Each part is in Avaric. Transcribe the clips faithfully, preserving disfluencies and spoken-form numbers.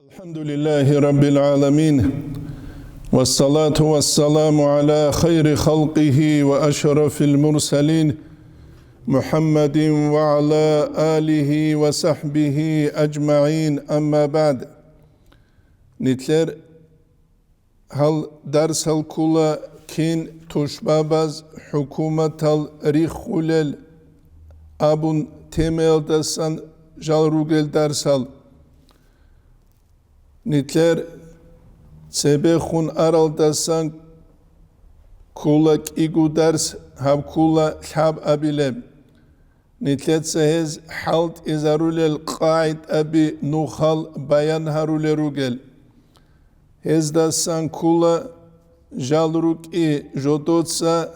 الحمد لله رب العالمين، والصلاة والسلام على خير خلقه وأشرف المرسلين، محمد وعلى آله وصحبه أجمعين، أما بعد. Нилъер гьал дарсал ккола кин тушбабаз хӀукуматал риххулел абун темаялдасан жал ругел дарсал. Нилъер цебехун аралдасан ккола кӀиго дарс, гьаб ккола лъабабилеб. Нилъеца гьез хӀалтӀизарулел къагӀидаби нухал баян гьарулел ругел. Гьездасан ккола жал рукӀи жодоца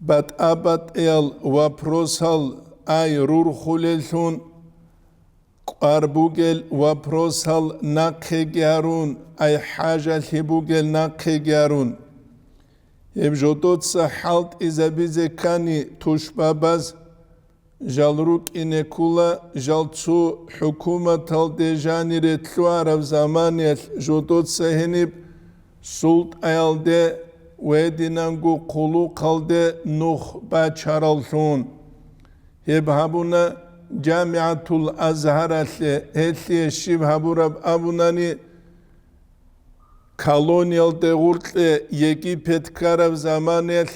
батӀа-батӀиял вопросал ай рурхулеллъун, кӀвар бугел вопросал нахъеги гьарун, ай хӀажалъи бугел нахъеги гьарун. Гьеб жодоца хӀалтӀизабизе ккани тушбабаз, жал рукӀине ккола, жал цо хӀукуматалде жанире лъугьараб заманиялъ жодоца гьениб султӀаялде ва гьединанго хъулухъалде нух бачараллъун. Гьеб гьабуна ЖамигӀатул Азгьаралъе, гьелъие щиб гьабураб абунани, колониялде гъоркье Египет ккараб заманаялъ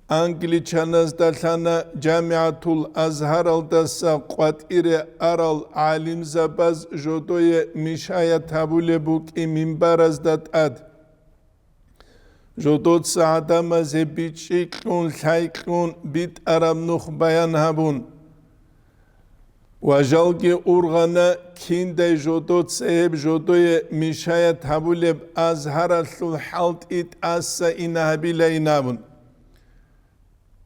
англичаназда лъана ЖамигӀатул Азгьаралдаса къватӀире арал гӀалимзабаз жодое мешаят гьабулеб букӀин минбаразда тӀад. Жодоца гӀадамазе бичӀчӀи кьун, лъай кьун битӀараб нух баян гьабун. Ва жалги ургъана, киндай жодоца гьеб жодое мешаят гьабулеб Азгьаралъул хӀалтӀи тӀаса ина гьабилайин абун.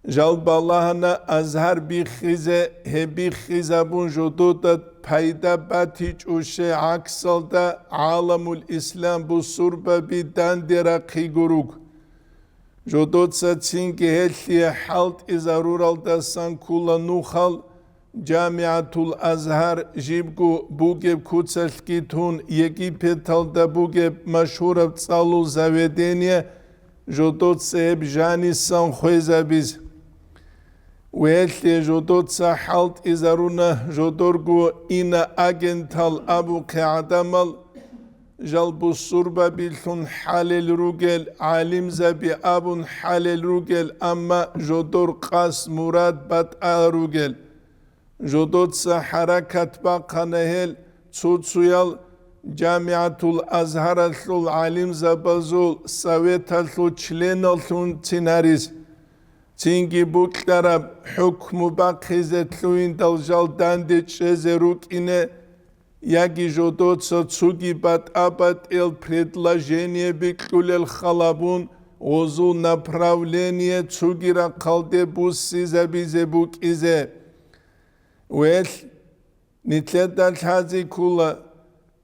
Жал балагьана Азгьар биххизе, гьеб биххизабун жодода пайда батичӀоше гӀаксалда гӀаламул ислам бусурбаби данде рахъиго руго. Жодоца цинги гьелъие хӀалтӀизаруралдасан ккола нухал ЖамигӀатул Азгьар жибго бугеб куцалъги тун, Египеталда бугеб машгьураб цӀалул заведение жодоца гьеб жанисан хвезабизе. Гьелъие жодоца хӀалтӀизаруна жодорго иноагентал абухъе гӀадамал, жал бусурбабилъун хӀалел ругел, гӀалимзаби абун хӀалел ругел, амма жодор къасд-мурад батӀа ругел. Жодоца хӀаракат бахъана гьел цо-цоял ЖамигӀатул Азгьаралъул гӀалимзабазул советалъул членаллъунцин гьаризе. Цинги бокьараб хӀукму бахъизе лъугьиндал жал данде чӀезе рукӀине, яги жодоца цоги батӀа-батӀиял предложениеби кьулел халабун, гъозул направление цоги рахъалде буссизабизе букӀизе. Велъ, нилъеда лъази ккола,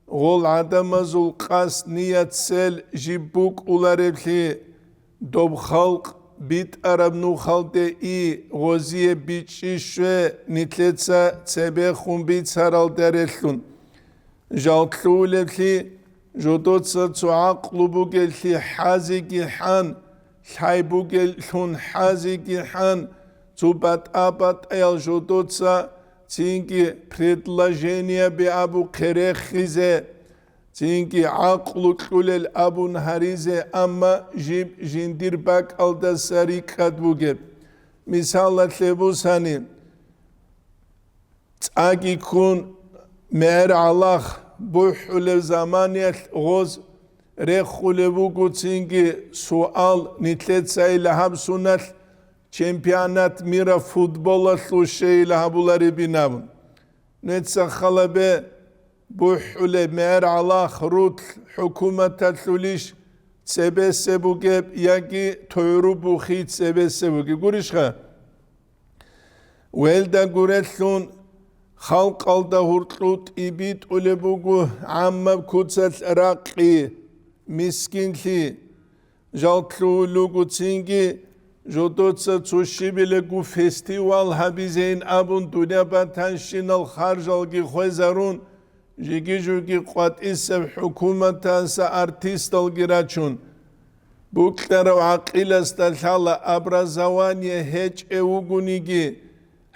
гъол гӀадамазул къасд-ният цел жиб букӀулареблъи, доб халкъ битӀараб нухалде и гъозие бичӀчӀи щве нилъеца цебехун бицаралда релълъун. Жал лъугьулеблъи, жодоца цо гӀакълу бугеллъи хӀазиги хӀан, лъай бугеллъун хӀазиги хӀан, цо батӀа-батӀаял жодоца цинги предложениеби абухъе рехизе, цинги гӀакълу кьулел абун гьаризе, амма жиб жиндир бакӀалдаса рикӀкӀад бугеб. Мисалалъе бусани, цӀаги ккун, мегӀер гӀалах бухӀулев заманиялъ гъоз рехулев вуго цинги суал, нилъецайила гьаб суналъ чемпионат мира футболалъул щейила гьабуларебин абун. Нуца халабе бухӀулеб мегӀер гӀалах рутлъ хӀукуматалъулищ цебесе бугеб яги тугӀру бухи цебесе бугеб гурищха? Велда гурелъун, халкъалда гьуркьу тӀибитӀулеб буго гӀаммаб куцалъ ракъи, мискинлъи. Жал лъугьулугоцинги, жодоца цо щибилего фестивал гьабизейин абун, дунъя батанщинал харжалги хвезарун, жиги-жуги къватӀисеб хӀукуматаса артисталги рачун, букьарав гӀакъиласда лъала, образование гьечӀев вугониги,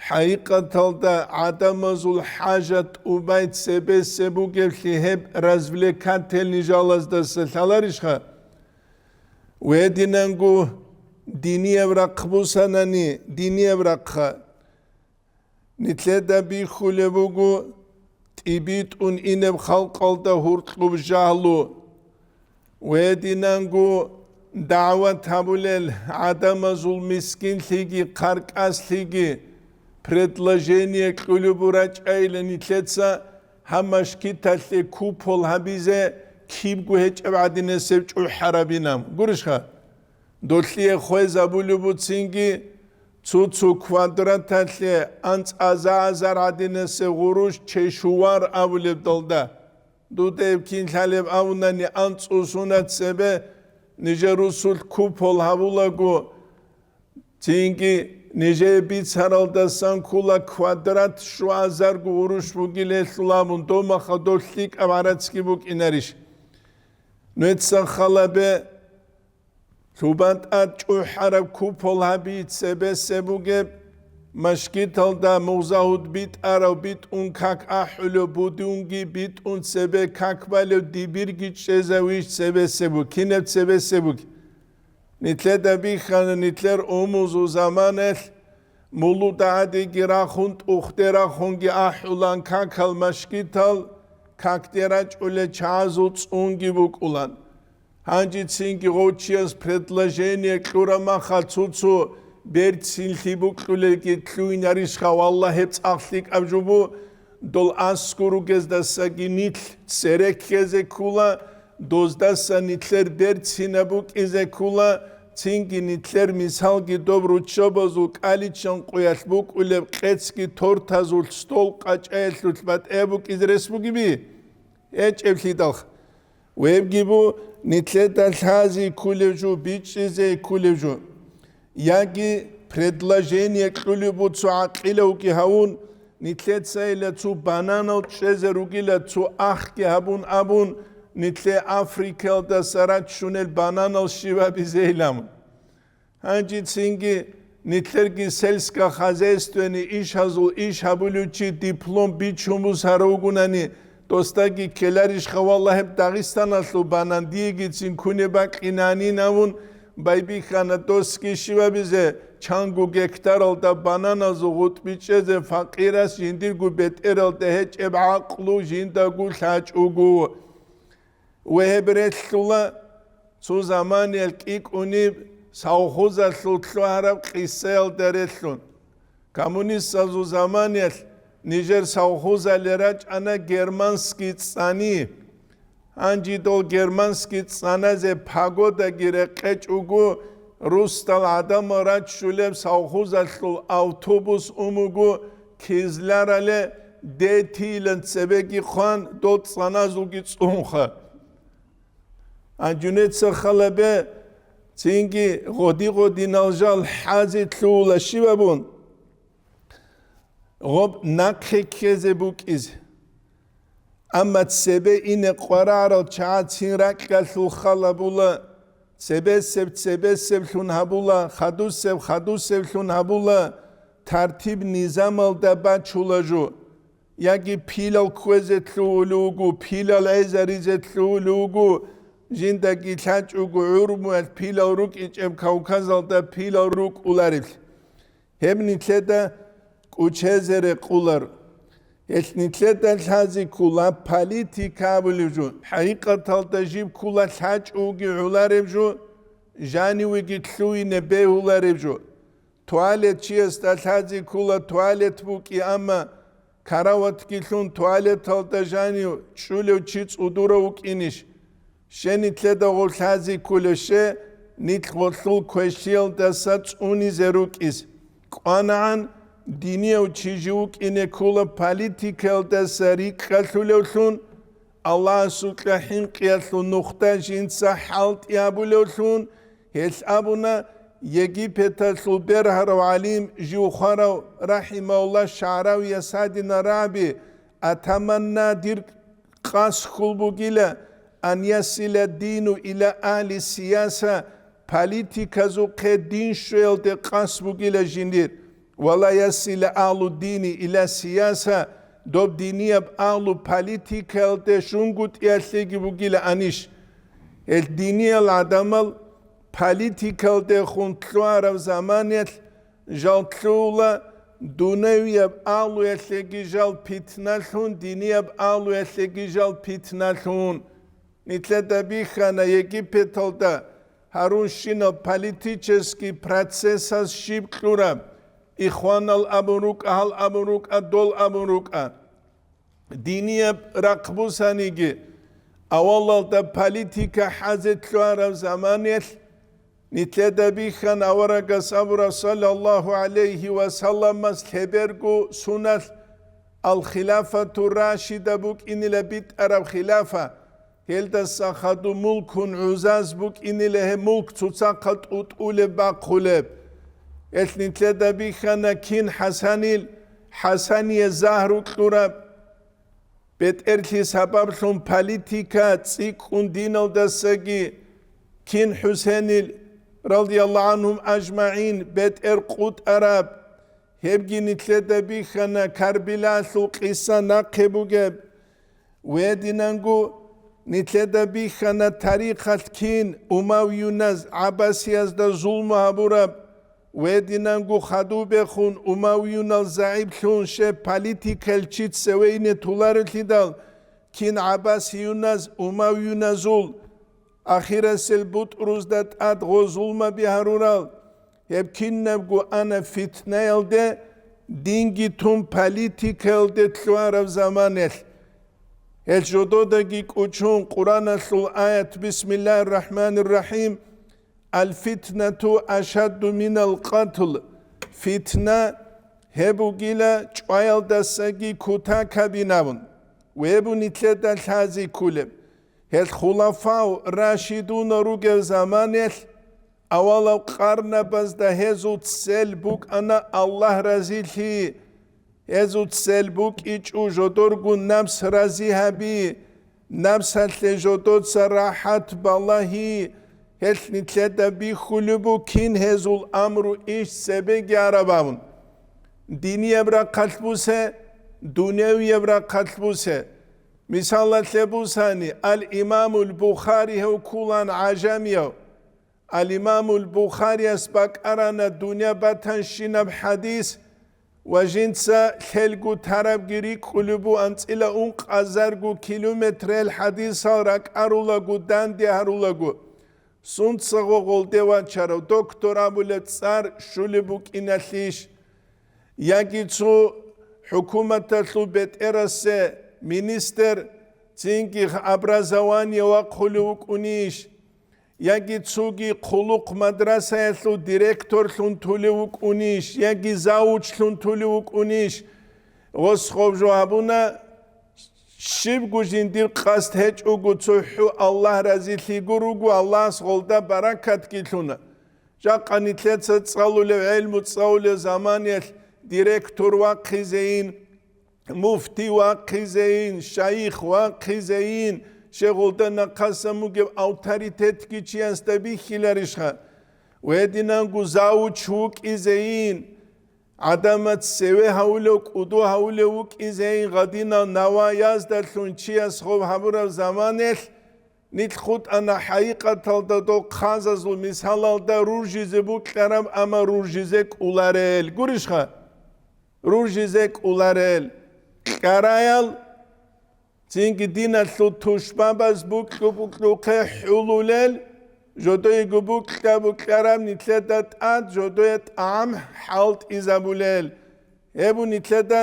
хӀакъикъаталда гӀадамазул хӀажат тӀубай цебесеб бугеблъи гьеб развлекательный жалаздаса лъаларищха? Гьединанго динияб рахъ бусанани, динияб рахъа. Нилъеда бихьулеб буго тӀибитӀун инеб халкъалда гьуркьуб жагьлу. Гьединанго дагӀват гьабулел гӀадамазул мискинлъиги хъаркӀаслъиги предложение кьулеб рачӀайилан нилъеца гьаб машгиталъе купол гьабизе кибго гьечӀеб гӀадинасеб чӀухӀарабинаб. Гурищха? Долъие хвезабулеб буцинги, цо-цо квадраталъе анцӀаза-азар гӀадинасеб гъурущ чешувар абулеб далда. Дуда гьеб кин лъалеб абунани анцӀу сунат цебе нижер русулъ купол гьабулаго, цинги нижее бицаралдасан ккула квадрат щуазарго гъурущ бугилелъул абун, домаха дол лъикӀаб гӀарацги букӀинарищ? Нуеца халабе лъубан тӀад чӀухӀараб купол гьаби цебесеб бугеб, машгиталда мугъзагьуд битӀарав битӀун как ахӀулев будунги битӀун цебе как балев дибирги чӀезавищ цебесеб буг, кинаб цебесеб буг? Нилъеда бихьана нилъер умузул заманалъ мулуда гӀадиги рахун, тӀухде рахунги ахӀулан какал машгитал, какде рачӀулел чагӀазул цӀунги букӀулан. Гьанжецинги гъов чияс предложение кьурамаха цо-цо берцинлъи букьулелги лъугьинарищха, валлагь, гьеб цӀакъ лъикӀаб жо бу, дол аскӀор ругездасаги нилъ цереккезе ккула, доздаса нилъер берцинаб букӀизе ккула, цинги нилъер мисалги доб руччабазул кӀаличан къуялъ букӀулеб къецги тортазул стол къачӀаялъулъ батӀияб букӀизе рес бугеби? ГьечӀеблъидалха. Вебги бу, нилъеда лъази ккулев жо, бичӀчӀизе ккулев жо. Яги предложение кьулеб буцу гӀакъилавги гьавун, нилъецайила цо бананал чӀезе ругила, цо ахги гьабун абун, нилъе Африкаялдаса раччунел бананал щибабизейилан. Гьанжецинги нилъерги сельскохозяйственный ишазул иш гьабулев чи диплом бичун бусаравгунани, досдаги ккеларищха, валлагь, гьеб Дагъистаналъул банан диегицин куне бакъинанин абун, байбихьана досги щибабизе, чанго гектаралда бананазул гъутӀ бичӀчӀезе факъирас жиндирго бетӀералда гьечӀеб гӀакълу жиндаго лъачӀого. Ва гьеб релълъула цо заманиялъ кӀикӀуниб совхозалъул лъугьараб къисаялда релълъун. Коммунистазул заманиялъ нижер совхозалде рачӀана германский цӀани. Гьанжидал германский цӀаназе погодаги рекъечӀого, русдал гӀадамал раччулеб совхозалъул автобус умуго, Кизлярале детийилан цебеги хъван, дол цӀаназулги цӀунха. Гьанжунеца халабе цинги гъоди-гъодинал жал хӀази лъугьула щибабун, гъоб нахъе ккезе букӀизе. Амма цебе ине къварагӀарал чагӀацин ракьалъул халабула, цебесеб-цебесеблъун гьабула, хадусеб-хадусеблъун гьабула, тартиб-низамалда бачула жо. Яги пилал кквезе лъугьулев вуго, пилал гӀезаризе лъугьулев вуго, жиндаги лъачӀого гӀурмуялъ пилал рукӀичӀеб Кавказалда пилал рукӀулареб. Гьеб нилъеда кӀучезе рекъулар. Гьелъ нилъеда лъази ккула политика абулеб жо. ХӀакъикъаталда жиб ккула лъачӀоги гӀолареб жо, жанивеги лъугьине бегьулареб жо. Туалет чиясда лъази ккула туалет букӀи, амма караватги лъун туалеталда жанив чӀулев чи цӀудурав вукӀинищ? Щенитлъеда гъолъази ккулев, ще нилъ гъолъул квешлъиялдаса цӀунизе рукӀис. КӀванагӀан динияв чи жив вукӀине ккула политикаялдаса рикӀкӀалъулевлъун, Аллагьасукьа хӀинкъиялъул нухда жинца хӀалтӀи абулевлъун, гьелъ абуна Египеталъул бергьарав гӀалим жив хварав, рахӀимаулла, ШагӀравияс гьадина, Раби, атаманна дир къасхьул бугила, ан ясила дину ила агьли сияса, политиказухъе дин щвеялде къасд бугила жиндир, ва ла ясила агьлу дини ила сияса, доб динияб агьлу политикаялде щунгутӀиялъеги бугила анищ. Гьел диниял гӀадамал политикалдехун лъугьараб заманиялъ жал лъугьула, дуневияб агьлуялъеги жал питналъун, динияб агьлуялъеги жал питналъун. Нилъеда бихьана Египеталда гьарунщинал политический процессаз щиб кьураб, ихванал абун рукӀа, гьал абун рукӀа, дол абун рукӀа. Динияб рахъ бусаниги, авалалда политика хӀазе лъугьараб заманиялъ, нилъеда бихьана аварагас абураб, саллаллагьу гӀалайгьи ва салламас лъеберго суналъ, ал-хилафату рашида букӀинила битӀараб хилафа, гьелдаса хадуб мулкун гӀузаз букӀинила гьеб мулк цоцахъа тӀутӀулеб бахъулеб. Гьелъ нилъеда бихьана кин ХӀасанил, ХӀасание загьру кьураб, бетӀерлъи сабаблъун политика цӀикӀкӀун диналдасаги, кин ХӀусенил, радияллагьу гӀангьум ажмагӀин, бетӀер къутӀараб, гьебги нилъеда бихьана Карбилалъул къиса нахъе бугеб. Гьединанго нилъеда бихьана тарихалъ кин умавиюназ гӀаббасиязда зулму гьабураб, гьединанго хадубехун умавиюнал загӀиплъун щеб политикал чи цевейне толарелъидал, кин гӀаббасиюназ умавиюназул ахирасел бутӀрузда тӀад гъо зулмаби гьарурал, гьеб кинабго ана фитнаялде, динги тун политикаялде лъугьараб заманалъ. Гьел жододаги кӀучун Къуръаналъул аят, бисмиллагьир рахӀманир рахӀим, «Ал-фитнату ашадду минал къатл», фитна гьеб бугила чӀваялдасаги кутакабинабун, гьеб нилъеда лъази кколеб. Гьел хулафау рашидуна ругел заманалъ, авалал къарнабазда гьезул цел букӀана Аллагь разилъи, гьезул цел букӀичӀо жодоргун напс рази гьаби, напсалъе жодоца рахӀат балагьи, гьелъ нилъеда бихьулеб бу кин гьезул амру иш цебеги араб абун. Динияб рахъалъ бусе, дуневияб рахъалъ бусе. Мисалалъе бусани, ал-Имамул Бухари гьев кколан гӀажамияв. Ал-Имамул Бухарияс бакӀарана дунья батанщинаб хӀадис ва жинца лъелго тарабги рикӀкӀулеб бу анцӀила ункъазар километрел хӀадисал ракӀарулаго, данде гьарулаго. Сунцаго гъолде вачарав доктор абулеб цӀар щулеб букӀиналъищ? Яги цо хӀукуматалъул бетӀерасе министр, цинги образование вахъулев вукӀунищ? Яги цоги хъулухъ мадрасаялъул директорлъун тулев вукӀунищ? Яги завучлъун тулев вукӀунищ? Гъос хъоб жо гьабуна, щибго жиндир къасд гьечӀого цохӀо Аллагь разилъиго руго, Аллагьас гъолда баракатги лъуна. Жакъа нилъеца цӀалулев, гӀелму цӀалулев заманиялъ директор вахъизейин, муфти вахъизейин, шайих вахъизейин, щегъулда нахъасан бугеб авторитетги чиясда бихьиларищха? Гьединанго завуч вукӀизейин, гӀадамац цеве гьавулев, кӀуду гьавулев вукӀизейин гъадинал наваязда лъун чияс гъоб гьабураб заманалъ, нилъ хутӀана хӀакъикъаталда дол хъазазул мисалалда руржизе букьараб, амма руржизе кӀоларел. Гурищха? Руржизе кӀоларел. Кьараял, цинги диналъул тушбабаз букьу-букьухъе хӀулулел, жодойго букьа-букьараб нилъеда тӀад жодоя тӀагӀам хӀалтӀизабулел. Гьеб нилъеда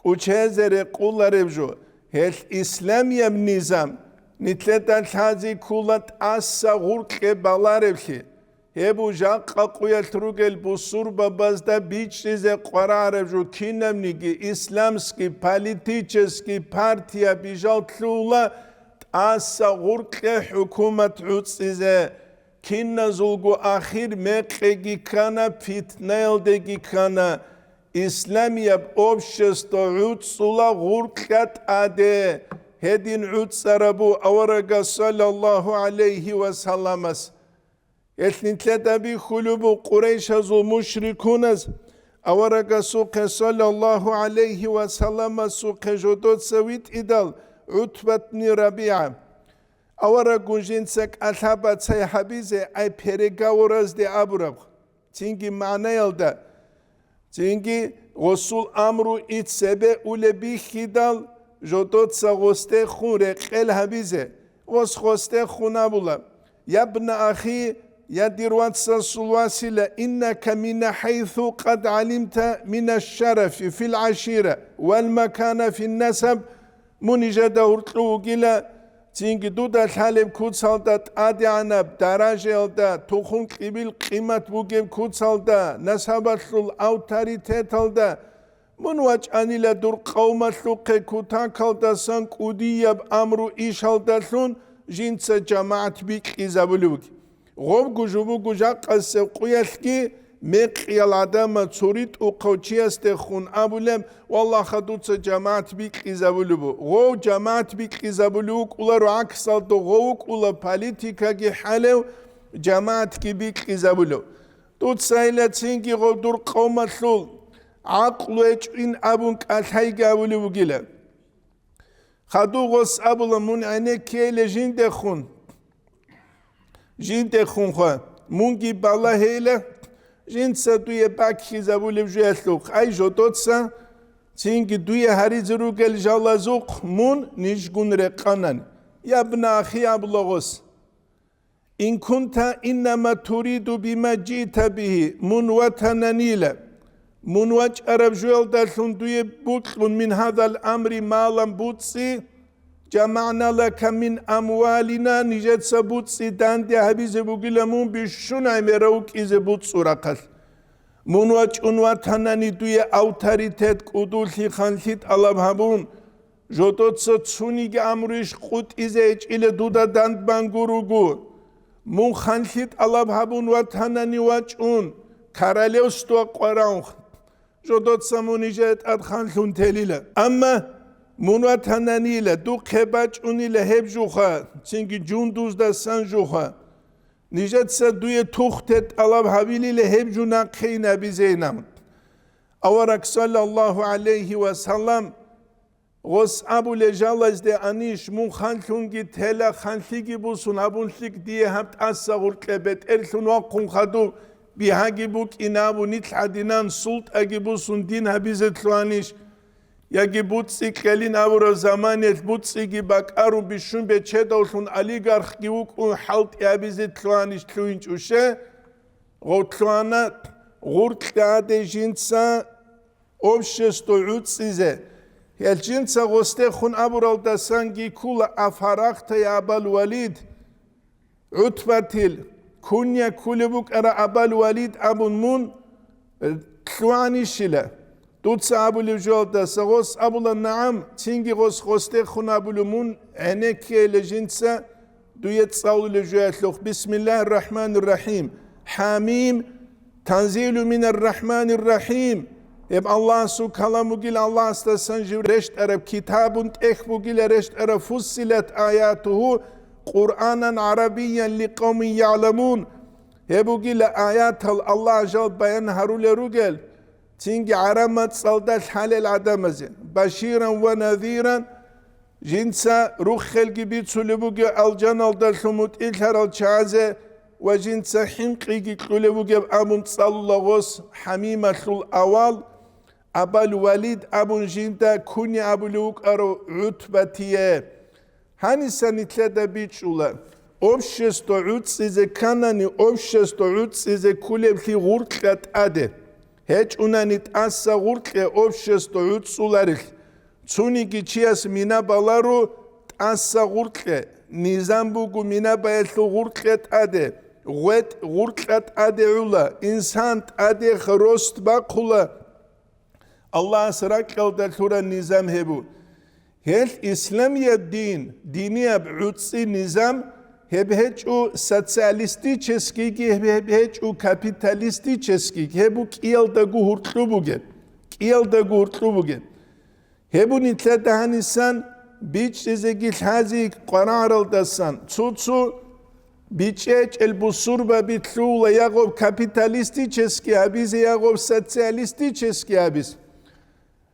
кӀучезе рекъулареб жо, гьелъ исламияб низам нилъеда лъази ккола тӀаса гъуркье балареблъи. Гьеб жакъа къуялъ ругел бусурбабазда бичӀчӀизе къварареб жо, кинабниги исламский политический партия бижал лъугьула тӀаса гъуркье хӀукумат гӀуцӀизе. Киназулго ахир мекъеги ккана, фитнаялдеги ккана. Исламияб общество гӀуцӀула гъуркьа тӀаде, Гьедин гӀуцӀарабу аварагас саллаллагьу гӀалайгьи ва салламас. Гьелъ нилъеда бихьулеб бу Къурайшазул мушрикуназ аварагасухъе саллаллагьу гӀалайгьи ва салламасухъе жодоца витӀидал ГӀутбатни РабигӀа. Авараггун жинца кӀалъа-бацай гьабизе ай переговоразде абураб. Цинги магӀнаялда, цинги гъосул амру ицебе улеб бихьидал, жодоца гъосдехун рекъел гьабизе, гъос гъосдехун абула: «Ябна ахи, я дир вацасул васила, иннака мина хӀайсу къад гӀалимта мина шарафи фил гӀашира вал макана фин насаб». Мун нижеда гьуркьув вугила, цинги дуда лъалеб куцалда тӀадегӀанаб даражаялда, тухум-кьибил къимат бугеб куцалда, насабалъул авторитеталда, мун вачӀанила дур къавмалъухъе кутакалдасан кӀудияб амру ишалдалъун жинца жамагӀат бикьизабулев вугеб. Гъобгу жубугу жакъасеб къуялъги мекъиял гӀадамал цо ритӀухъав чиясдехун абулеб: «Валлагьха, дуца жамагӀат бикьизабулеб буго». Гъов жамагӀат бикьизабулев вукӀуларо, гӀаксалда гъов вукӀула политикаги хӀалев жамагӀатги бикьизабулев. Дуцайила цинги гъов дур къавмалъул гӀакълу гьечӀин абун кӀалъайги абулев вугила. Хадув гъос абула: «Мун гӀенеккейила жиндехун, жиндехунха, мунги балагьейила жинца дуе баккизабулеб жуялъухъ, ай жодоца, цинги дуе гьаризе ругел жалазухъ мун нижгун рекъанани». «Ябна ахи», — абула гъос. «Ин кунта иннама туриду бима жита бигьи», мун ватананила, мун вачӀараб жуялдалъун дуе букьун мин гьадал амри малан буцӀцӀи, жамагӀна лака мин амвалина, нижеца буцӀцӀи данде гьабизе бугила мун бищун гӀемерав вукӀизе буцӀцӀурахъалъ. Мун вачӀун ватанани дуе авторитет, кӀудулъи, ханлъи тӀалаб гьабун, жодоца цуниги амруйищ къутӀизе гьечӀила дуда дандбан гуруго. Мун ханлъи тӀалаб гьабун ватанани вачӀун, королевство къвараун, жодоца мун нижее тӀад ханлъун телила. Амма мун ватананила, духъе бачӀунила гьеб жуха, цинги жундуздасан жуха. Нижеца дуе тухте тӀалаб гьабилила гьеб жу нахъе инабизейилан. Авараг саллаллагьу гӀалайгьи ва саллам гъос абулел жалазде анищ, мун ханлъунги тела, ханлъиги бусун абун лъикӀ дие гьаб тӀаса гъуркье бетӀерлъун вахъун хадуб бигьаги букӀин абу, нилъ гьадинан султӀаги бусун дин гьабизе лъугьанищ? Яги буцӀцӀи кьелин абураб заманиялъ буцӀцӀиги бакӀарун бищун бечедавлъун олигархги вукӀун хӀалтӀи гьабизе лъугьанищ лъугьинчӀуще? Гъов лъугьана гъуркье гьаде жинца общество гӀуцӀизе. Гьел жинца гъосдехун абуралдасанги ккула: «Афарагъта, я Абал Валид?» ГӀутбатил кунья ккулеб букӀара Абал Валид абун мун лъугьанищила? Дуца абулеб жоялдаса гъос абула: «НагӀам», цинги гъос гъосдехун абулеб: «Мун гӀенеккейила жинца дуе цӀалулеб жоялъухъ. Бисмиллагьир рахӀманир рахӀим. ХӀамим, танзилу минар рахӀманир рахӀим». Гьеб Аллагьасул калам бугила, Аллагьасдасан жив рещтӀараб, китабун тӀехь бугила рещтӀараб, фуссилат аятуху Къуръанан гӀарабиян ликъавмин ягӀламун. Гьеб бугила аятал Аллагь жал баян гьарулел ругел, цинги гӀараб мацӀалда лъалел гӀадамазе, баширан ва назиран, жинца руххелги бицулеб бугеб алжаналдалъун мутӀигӀлъарал чагӀазе ва жинца хӀинкъиги кьулеб бугеб абун цӀалула гъос хӀамималъул авал, Абал Валид абун жинда куни абулев вукӀарав ГӀутбатие. Гьаниса нилъеда бичӀчӀула, общество гӀуцӀизе кканани, общество гӀуцӀизе кколеблъи гъуркьа тӀаде. ГьечӀунани тӀаса гъуркье общество гӀуцӀуларелъ, цуниги чияс мина баларо тӀаса гъуркье, низам буго мина баялъул гъуркье тӀаде, гъветӀ гъуркьа тӀаде гӀула, инсан тӀадех рост бахъула. Аллагьас ракьалда лъураб низам гьеб буго. Гьелъ исламияб дин, динияб гӀуцӀи низам, гьеб гьечӀо социалистическийги, гьеб, гьеб гьечӀо капиталистическийги, гьеб бу кӀиялдаго гьуркьу бугеб, кӀиялдаго гьуркьу бугеб. Гьеб бу нилъеда гьанисан бичӀчӀизеги лъази къварагӀаралдасан цо-цо бичӀчӀечӀел бусурбаби лъугьула, ягъоб капиталистический абизе, ягъоб социалистический абиз.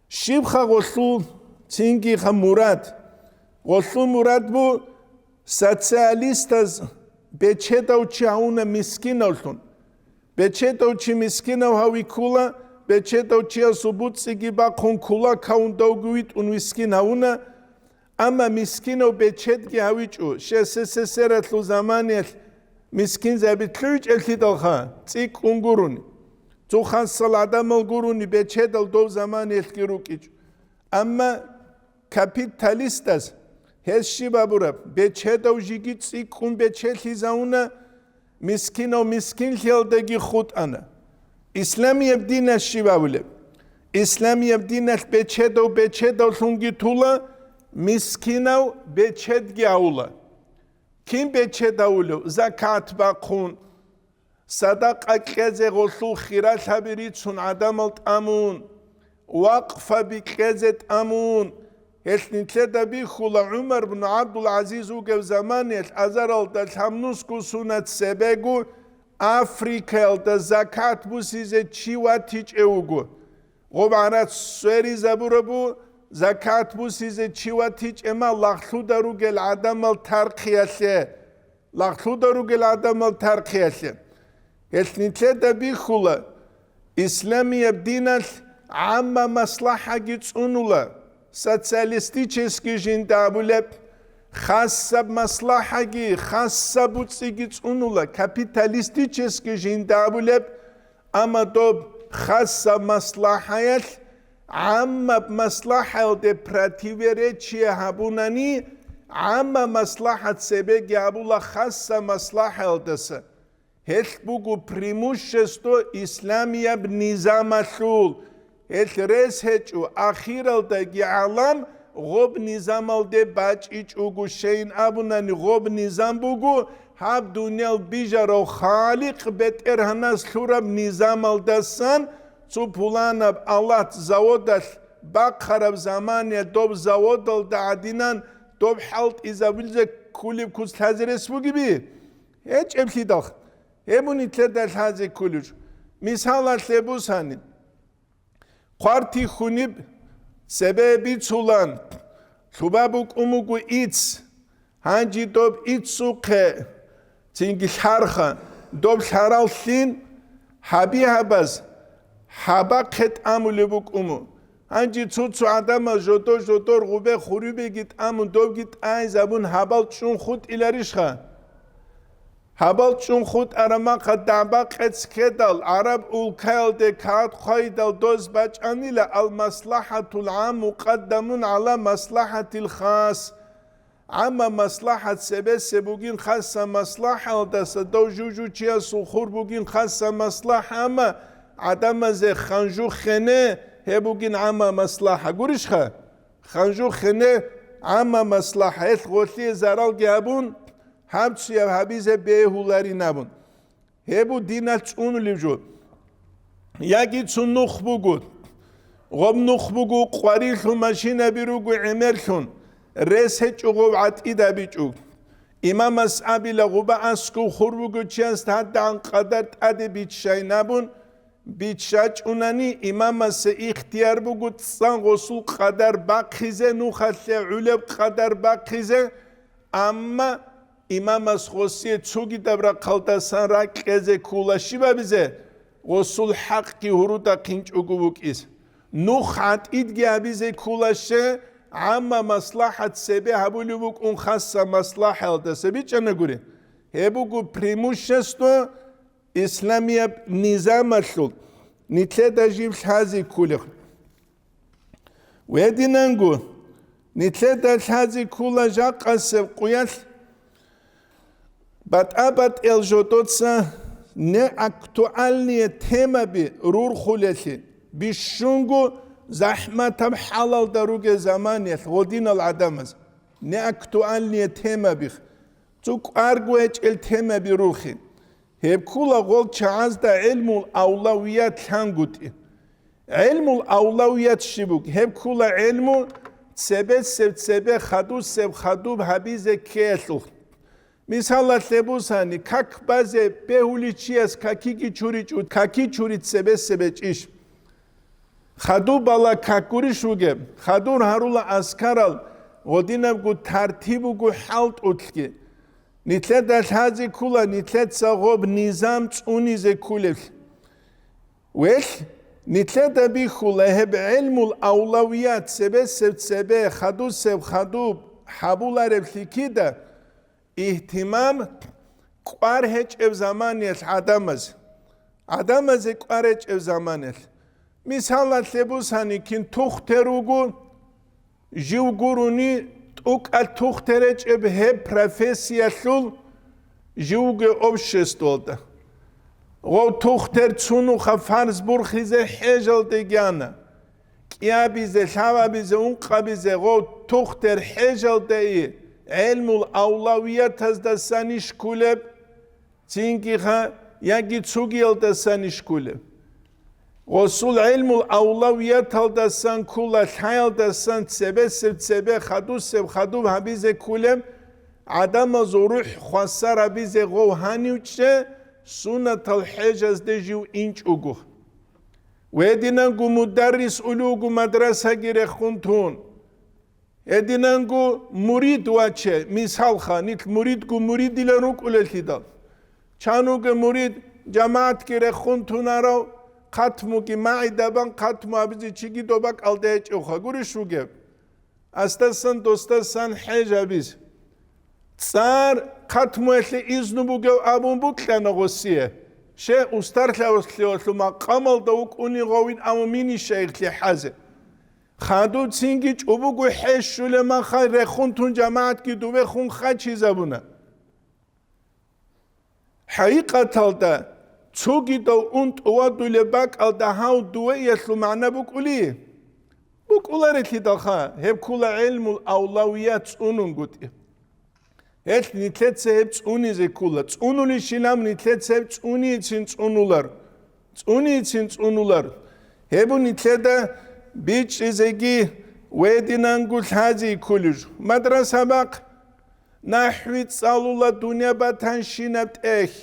Щибха гъолъул цинги мурад? Гъолъул мурад бу социалистаз бечедав чи гьавуна мискинавлъун. Бечедав чи мискинав гьавиккула, бечедав чиясул буцӀцӀиги бахъун кулак гьавун давги витӀун мискин гьавуна, амма мискинав бечедги гьавичӀо, С С С Р-алъул заманиялъ мискинзаби лъугьичӀеблъидалха цӀикӀкӀун гурони, цо хасал гӀадамал гурони бечедал дов заманиялъги рукӀичӀо. Амма капиталистас гьес щиб абураб? Бечедав жиги цӀикӀкӀун бечелъизавуна, мискинав мискинлъиялдаги хутӀана. Исламияб динас щиб абулеб? Исламияб диналъ бечедав бечедавлъунги тула, мискинав бечедги гьавула. Кин бечедавулев? Закат бахъун, садакъа кьезе гъолъул хиралъаби рицун гӀадамал тӀамун, вакъфаби кьезе тӀамун. Гьелъ нилъеда бихьула ГӀумар бну ГӀабдул-ГӀазиз вугев заманиялъ азаралда лъабнусго сунат цебего Африкаялда закат бусизе чи ватичӀев вуго. Гъоб гӀарац сверизабурабу, закат бусизе чи ватичӀема лагълъуда ругел гӀадамал тархъиялъе. Лагълъуда ругел гӀадамал тархъиялъе. Гьелъ нилъеда бихьула, исламияб диналъ гӀамма маслахӀаги цӀунула, социалистический жинда абулеб, хасаб маслахӀаги, хасаб буцӀиги цӀунула, капиталистический жинда абулеб, амма доб хасаб маслахӀаялъ гӀаммаб маслахӀаялде противоречие гьабунани, гӀамма маслахӀат цебеги гьабула хасаб маслахӀаялдаса. Гьелъ буго преимущество исламияб низамалъул. Гьелъ рес гьечӀо, ахиралдаги гӀалам гъоб низамалде бачӀичӀого, щайин абунани, гъоб низам буго гьаб дуниял бижарав Халикъ БетӀергьанас лъураб низамалдасан цо пуланаб алат заводалъ бахъараб замане доб заводалда гӀадинан доб хӀалтӀизабулзе ккулеб куц лъазе рес бугеби? ГьечӀеблъидал гьеб нилъеда лъазе кколеб жо. Мисалалъе бусани, хъвартихьуниб цебе бицулан, лъуба букӀун буго ицц, гьанже доб иццухъе цинги лъарха, доб лъарал лъин гьаби гьабаз гьабахъе тӀамулеб букӀун буго. Гьанже цо-цо гӀадамал жодор-жодор гъубе хурубеги тӀамун, добги тӀайзабун гьабал чӀун хутӀиларищха? Гьабал чӀун хутӀараб махъа дагӀба-къец ккедал, гӀараб улкаялде кагъат хъвайдал доз бачӀанила: «Ал-маслахӀатул гӀам мукъаддамун гӀала маслахӀатил хас». ГӀамма маслахӀат цебесеб бугин хасса маслахӀалдаса, дов жужучиясул хур бугин хасса маслахӀа, амма гӀадамазе ханжу хене гьеб бугин гӀамма маслахӀа. Гурищха? Ханжу хене гӀамма маслахӀа, гьелъ гъолъие заралги гьабун, гьаб цуяб гьабизе бегьуларин абун. Гьеб бу диналъ цӀунулеб жо. Яги цун нух буго. Гъоб нух буго, къварилъун машинаби руго гӀемерлъун, рес гьечӀо гъов гӀатӀидабичӀо. Имамас абила, гъуба аскӀов хур бугев чиясда гьадагӀан къадар тӀаде биччайин абун, биччачӀунани, имамасе ихтияр буго цӀан гъосул къадар бахъизе, нухалъе гӀулеб къадар бахъизе, амма имамас гъосие цогидаб рахъалдасан ракӀ кьезе ккола щиб абизе? Гъосул хӀакъги гьурудахъинчӀого вукӀизе. Нух гӀатӀидги абизе ккола ще, гӀамма маслахӀат цебе гьабулеб букӀун хасса маслахӀалдаса бичӀчӀана гури. Гьеб буго преимущество исламияб низамалъул, нилъеда жиб лъази кколеб. Гьединанго, нилъеда лъази ккола жакъасеб къуялъ батӀа-батӀиял жодоца неактуальные темаби рурхулелъи, бищунго захӀматаб хӀалалда ругел заманиялъ гъодинал гӀадамаз неактуальные темаби, цо кӀварго гьечӀел темаби рурхи. Гьеб ккола гъол чагӀазда гӀелмул авлавият лъангутӀи. ГӀелмул авлавият щиб буго? Гьеб ккола гӀелму цебесеб цебе, хадусеб хадуб гьабизе ккеялъулъ. Мисалалъе бусани, как базе бегьулев чияс какиги чуричӀо, каки чури цебесеб гьечӀищ? Хадуб бала как гурищ вугеб? Хадур гьарула аскарал, гъодинабго тартиб буго хӀалтӀулъги. Нилъеда лъазе ккола нилъеца гъоб низам цӀунизе кколеблъи. Велъ, нилъеда бихьула гьеб гӀелмул авлавият, цебесеб цебе, хадусеб хадуб гьабулареблъи кида, игьтимам кӀвар гьечӀеб заманиялъ гӀадамаз, гӀадамазе кӀвар гьечӀеб заманиялъ. Мисалалъе бусани, кин тухтер вуго, жив гурони, тӀукӀалъ тухтер гьечӀеб гьеб профессиялъул живги обществалда. Гъов тухтер цунуха фарз бурхизе хӀежалде гьана. КӀиабизе, лъабабизе, ункъабизе гъов тухтер хӀежалде и гӀелмул авлавиятаздасанищ кколеб, цинги ха, яги цугиялдасанищ кколеб? Гъосул гӀелмул авлавияталдасан ккола, лъаялдасан цебесеб цебе, хадусеб хадуб гьабизе кколеб, гӀадамазул рухӀ хвасар гьабизе гъов гьанив чӀе, суннатал хӀежазде жив инчӀого. Гьединанго мударрис улев вуго мадрасаги рехун тун. Гьединанго мурид ваче, мисалха, нилъ муридго муридилан рукӀулеллъидал. Чан вуго мурид, жамагӀатги рехун тунарав, хатмуги магӀидабан хатму абизе чиги доба кӀалда гьечӀевха, гурищ вугеб? Астасан, достасан хӀеж абиз. ЦӀар хатмуялъе изну бугев абун букьана гъосие. Ше устарлъавлъиялъул макъамалда вукӀунин гъовин абун минищайихълъи хӀазе. Хадуб цинги чӀубуго хӀещулеб маха рехун тун жамагӀатги дуве хун хачизабуна. ХӀакъикъаталда, цогидав ун тӀувадулеб бакӀалда гьав дувеялъул магӀна букӀули? БукӀуларелъидалха, гьеб ккула гӀелмул авлавият цӀунунгутӀи. Гьелъ нилъеца гьеб цӀунизе ккула. ЦӀунулищилан нилъеца гьеб цӀунийицин цӀунулар. ЦӀунийицин цӀунулар. Гьеб нилъеда бичӀчӀизеги гьединанго лъази кколищ. Мадраса бахъ, нахӀви цӀалула дунъя батанщинаб тӀехь,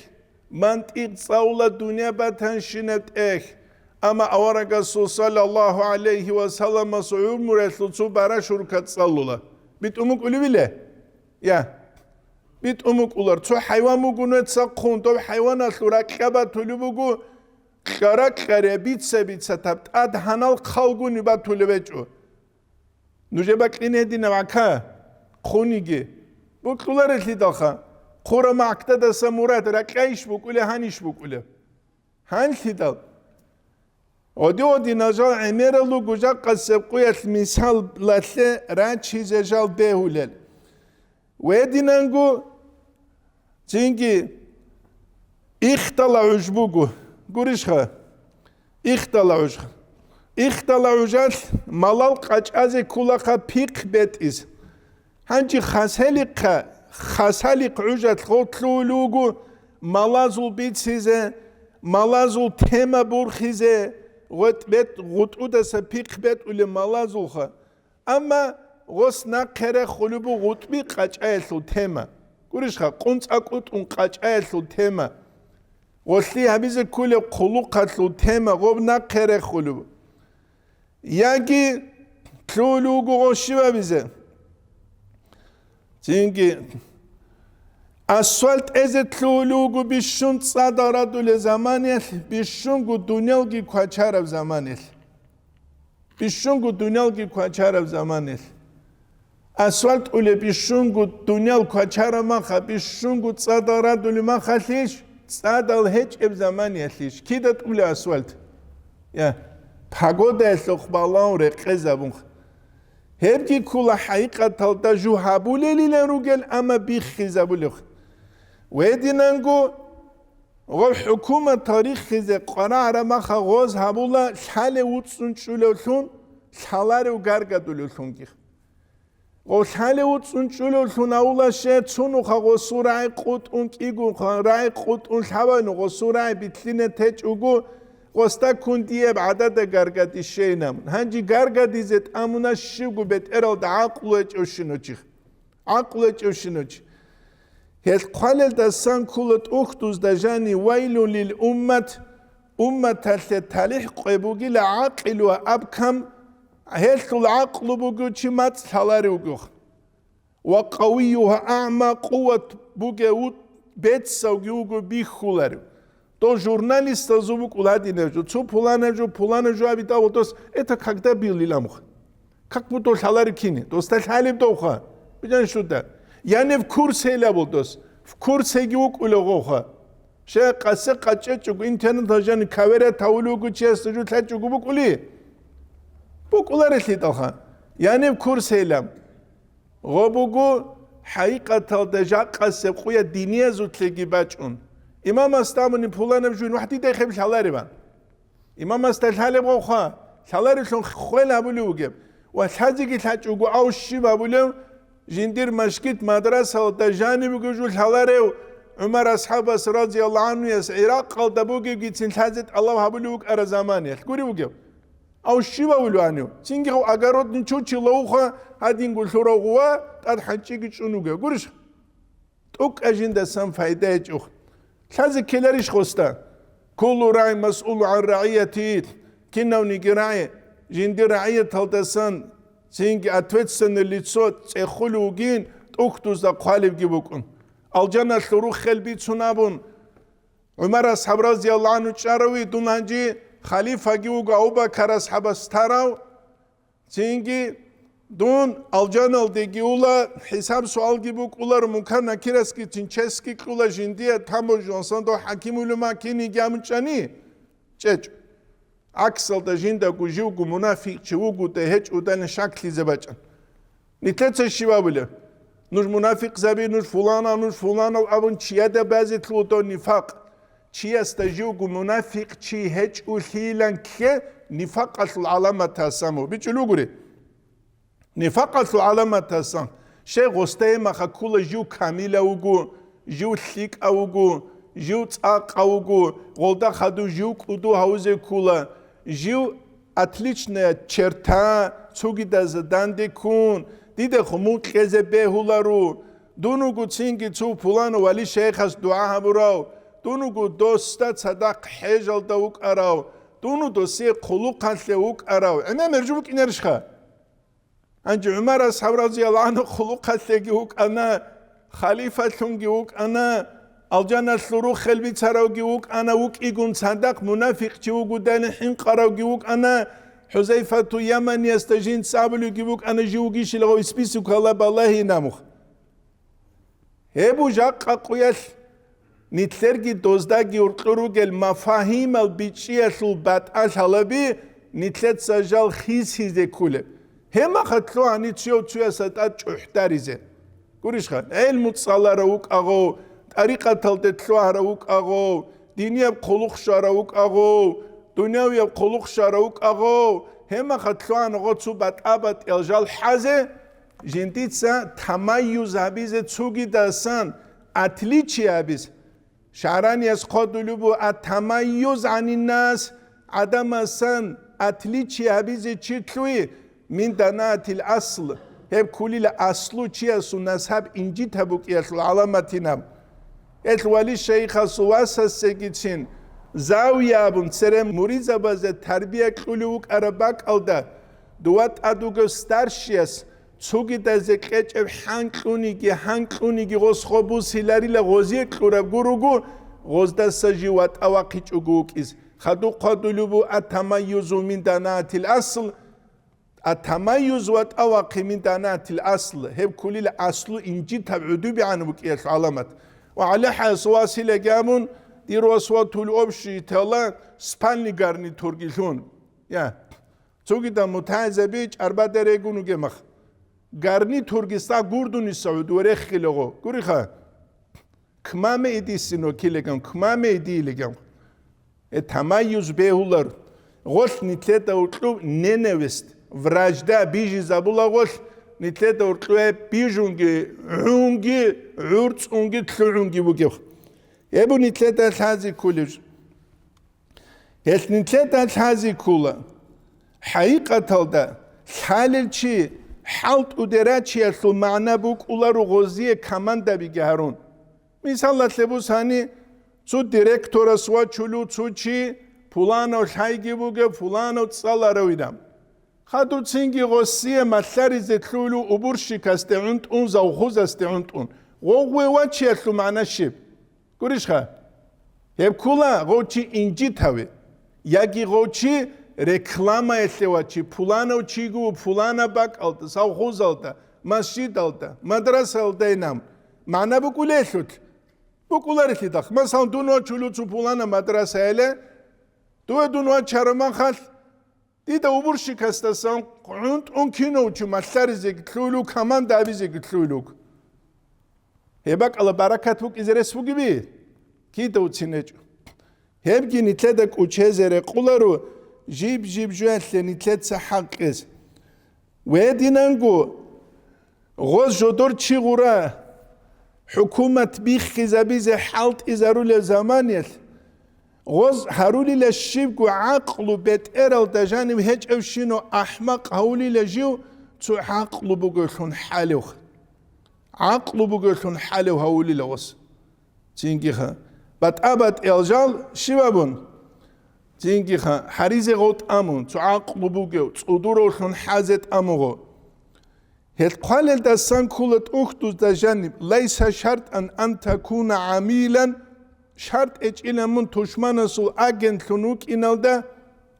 мантикъ цӀалула дунъя батанщинаб тӀехь, амма аварагасул саллаллагьу гӀалайгьи ва салламасул гӀумруялъул цо барашуркат цӀалула. БитӀун букӀулевиле? Я. БитӀун букӀулар. Цо хӀайван буго нуца хъун, доб хӀайваналъул ракьа батулеб буго, кьара-кьаре, бица-бица таб, тӀад гьанал хъалгуни батулеб гьечӀо. Нужер бакьине гьединаб гӀака, хъуниги. Букьуларелъидалха, хъура махкдадаса мурад, ракьайищ букӀулев, гьанищ букӀулев? Гьанлъидал. Оди-оди нажал гӀемерал руго жакъасеб къуялъ мисалалъе рачизе жал бегьулел. Гьединанго цинги ихдала гӀуж буго. Гурищха? Ихдала гӀуж. Ихдала гӀужалъ малал къачӀазе кколаха пихъ бетӀиз. Гьанже хасалихъа, хасалихъ гӀужалъ гъотлъулел руго малазул бицизе, малазул тема бурхизе, гъветӀ-бетӀ-, гъутӀудаса пихъ бетӀулеб малазулха. Амма гъос нахъе рехулеб буго гъутӀби къачӀаялъул тема. Гурищха, къунцӀа-къутӀун къачӀаялъул тема. Гъолъи гьабизе кколеб хъулухъалъул тема гъоб нахъе рехулеб. Яги лъугьулев вуго гъов щибабизе. Цинги асфальт эзе лъугьулев вуго бищун цӀадал радулел заманиялъ, бищунго дунялги квачараб заманиялъ. Бищунго дунялги квачараб заманиялъ. Асфальт улеб бищунго дуниял квачараб маха, бищунго цӀадал радулеб махалъищ, цӀадал гьечӀеб заманиялъищ? Кида тӀулеб асфальт? Я, погодаялъухъ балагьун рекъезабунха. Гьебги ккула хӀакъикъаталда жо гьабулелилан ругел, амма биххизабулеб. Гьединанго гъоб хӀукуматал риххизе къварагӀараб маха гъоз гьабула лъалев вуцӀцӀун чӀулевлъун, лъаларев гаргадулевлъунги. Гъов лъалев вуцӀцӀун чӀулевлъун гьавула щай, цунуха гъосул рагӀи къутӀун кӀигун, рагӀи къутӀун лъабану гъосул рагӀи битлъине течӀого, Къоста кун дияб гӀадада гаргади щейин абун. Гьанже гаргадизе тӀамуна щивго бетӀералда гӀакълу гьечӀевщинав чи. ГӀакълу гьечӀевщинав чи. Гьел хъвалелдасан ккола тӀухьдузда жани: «Вайлун лил уммат», умматалъе талихӀ къой бугила гӀакъил ва абкам, гьелъул гӀакълу бугев чи мацӀ лъаларев вугев. «Ва къавиюгьа аъма», къуват бугев ву-, бецавги вуго бихьуларев. Дол журналистазул букӀул гьадинаб жо, цо пуланаб жо, пуланаб жо абидал дос, это когда был иламуха? Как будто лъаларев кини? Доста лъалеб довха. Бидан шуда. Яни в курсе илабул дос. В курсеги вукӀулев гъовха. Ше къасе къачӀечӀого, интернет гьажани каверат гьавулев вуго чиясда жо лъачӀого букӀули? БукӀуларелъидалха. Яни в курсе илам. Гъо буго, хӀакъикъаталда жакъасеб къуя диниязулъеги бачӀун. Имамас тамуни пуланаб жугьин вахӀ дидай хеб лъалареба. Имамасда лъалеб гъовха, лъаларелъун хвел гьабулев вугеб. Ва лъазеги лъачӀого ав щиб гьабулев, жиндир машгит мадрасалда жаниб бугев жо лъаларев, ГӀумар асхӀабас, разияллагьу гӀанхуяс, Иракъалда бугевгицин лъазе тӀалаб гьабулев вукӀара заманиялъ. Гурев вугев? Ав щив авулев гьанив? Цинги гьав огородный чучи лавуха гьадинго лъурав гъува тӀад хӀанчӀиги чӀун вугев. Гурищ? ТӀукӀа жиндасан пайда гьечӀо. Лъазе ккеларищ гъоста? «Куллу рагӀин масъулун гӀан рагӀиятигьи», кинавниги рагӀи, жиндир рагӀияталдасан цинги ответственное лицо цӀехулев вугин, тӀухьдузда хъвалебги букӀун. Алжаналъул руххел бицун абун, ГӀумар асхӀаб разияллагьу гӀанху чӀараве, дун гьанже халифаги вуго Абу-Бакар асхӀабас тарав, цинги дун алжаналдеги ула, хӀисаб-суалги букӀулар, Мункар-Накирасгицин чесги кьула, жиндие таможнялъан дов хӀакимулев ма киниги амчӀани чӀечӀ. ГӀаксалда жиндаго живго мунафикъчи вугодай гьечӀодайилан шаклъизе бачӀан. Нилъеца щив абулеб? Нуж мунафикъзаби, нуж фуланав, нуж фуланав абун чияда базе лъугьун нифакъ. Чиясда живго мунафикъчи гьечӀолъилан кке нифакъалъул гӀаламатасан. БичӀчӀулев вугури? Нифакъалъул гӀаламатасан. Щай гъосда гьемаха ккула жив камилав вуго, жив лъикӀав вуго, жив цӀакъав вуго, гъолда хадув жив кӀуду гьавузе ккула, жив отличная черта, цогидазда данде ккун, дида хъумул кьезе бегьуларо, дун вуго цинги цо пуланав вали-шайихас дугӀа гьабурав, дун вуго досда цадахъ хӀежалда вукӀарав, дун вуго досие хъулухъалъе вукӀарав, гӀемер жо букӀинарищха? Гьанже ГӀумар асхӀаб разияллагьу гӀанху хъулухъалъеги вукӀана, халифалъунги вукӀана, алжаналъул руххел бицаравги вукӀана, вукӀигун цадахъ мунафикъчи вугодайилан хӀинкъаравги вукӀана, ХӀузайфату Яманиясда жинца абулевги букӀана, жив вугищила гъов списокалда балагьинаб мух. Гьеб буго жакъа къуялъ, нилъерги доздаги гьоркьор ругел мафагьимал бичӀчӀиялъул батӀа лъалаби нилъеца жал хисизе кколеб. Гьемаха лъугьани цуяв цуясда тӀад чӀухӀдаризе. Гурищха, гӀелму цӀаларав вукӀа гъов, тӀарикъаталде лъугьарав вукӀа гъов, динияб хъулухъ щварав вукӀа гъов, дунявияб хъулухъ щварав вукӀа гъов, гьемаха лъугьана гъо цо батӀа-батӀиял жал хӀазе, жиндица тамайюз гьабизе цогидасан, отличие гьабизе. ШагӀранияс хъвадулеб буго: «Ат-тамайюз гӀаниннас», гӀадамасан отличие гьабизе чи лъугьи, «мин данаатил асл», гьеб кколила аслу чиясул насаб инжит гьаб букӀиялъул гӀаламатинаб. Гьелъ вали-шайихасул васасегицин, завия абун цере муридзабазе тарбия кьулев вукӀараб бакӀалда, дова тӀад вугев старшияс цогидазе кьечӀеб хӀанкьуниги, хӀанкьуниги гъос гъо бусиларила гъозие кьураб гуруго, гъоздаса жив ватӀа вахъичӀого вукӀиз. Хадуб хъвадулеб буго: «Ат-тамайюзу мин данаатил асл», «Ат-тамайюз ватӀа вахъи мин данаатил асл», гьеб кколила аслу инжитаб гӀодобегӀан букӀиялъул гӀаламат. Ва гӀалахӀасул василаги абун, дир васватул общий тела спальный гарнитурги лъун. Я. Цогидал мутагӀилзаби чӀарбадарегун ругеб мах. Гарнитурги ста гурдуниса гӀодов реххилего. Гуриха? Кмаме идисино килеган, кмаме идилеган. Э, тамайюз бегьулар. Гъолъ нилъеда уркьуб ненависть, вражда бижизабула гъолъ, нилъеда уркьуб бижунги, гӀунги, гӀурцӀунги, лъугӀунги бугев. Эбу нилъеда лъази ккулев. Гьелъ нилъеда лъази ккола. ХӀакъикъаталда, лъалел чи хӀалтӀуде рачиялъул магӀна букӀунаро гъозие командабиги гьарун. Мисалалъе бусани, цо директорас вачулев цо чи, пуланав лъайги бугев, пуланав цӀаларавидал. Хадуб цинги гъосие малъаризе лъугьулев уборщикасде гӀунтӀун, завхозасде гӀунтӀун. Гъов вачиялъул магӀна щиб? Гурищха? Гьеб ккола гъов чи инжит гьаве, яги гъов чи рекламаялъе вачи, пуланав чиго пуланаб бакӀалда, совхозалда, масжидалда, мадрасаялда инам, магӀна букӀулелъул. БукӀуларелъидахъ, масалан, дун вачулев цо пулана мадрасаяле, дуе дун вачараб махалъ, дида уборщикасдасан гӀунтӀун кинав чи малъаризеги лъугьулев, команда абизеги лъугьулев. Гьеб бакӀалда баракат букӀизе рес бугеби? Кида уцин гьечӀо. Гьебги нилъеда кӀучезе рекъоларо жиб-жиб жоялъе нилъеца хӀакъ кьезе. Гьединанго гъоз жодор чи гъура, хӀукумат биххизабизе хӀалтӀизарулеб заманалъ, гъоз гьарулила щибго гӀакълу бетӀералда жанив гьечӀевщинав ахӀмакъ гьавулила жив цо гӀакълу бугевлъун хӀалев. ГӀакълу бугевлъун хӀалев гьавулила гъоз. Цинги ха, батӀа-батӀиял жал щиб абун? Цинги ха, гьаризе гъов тӀамун, цо гӀакълу бугев, цӀудуравлъун хӀазе тӀамугъо. Гьел хъвалелдасан ккола тӀухьдузда жаниб: «Лайса шартӀан ан такуна гӀамилан», шартӀ гьечӀила мун тушманасул агентлъун вукӀиналда,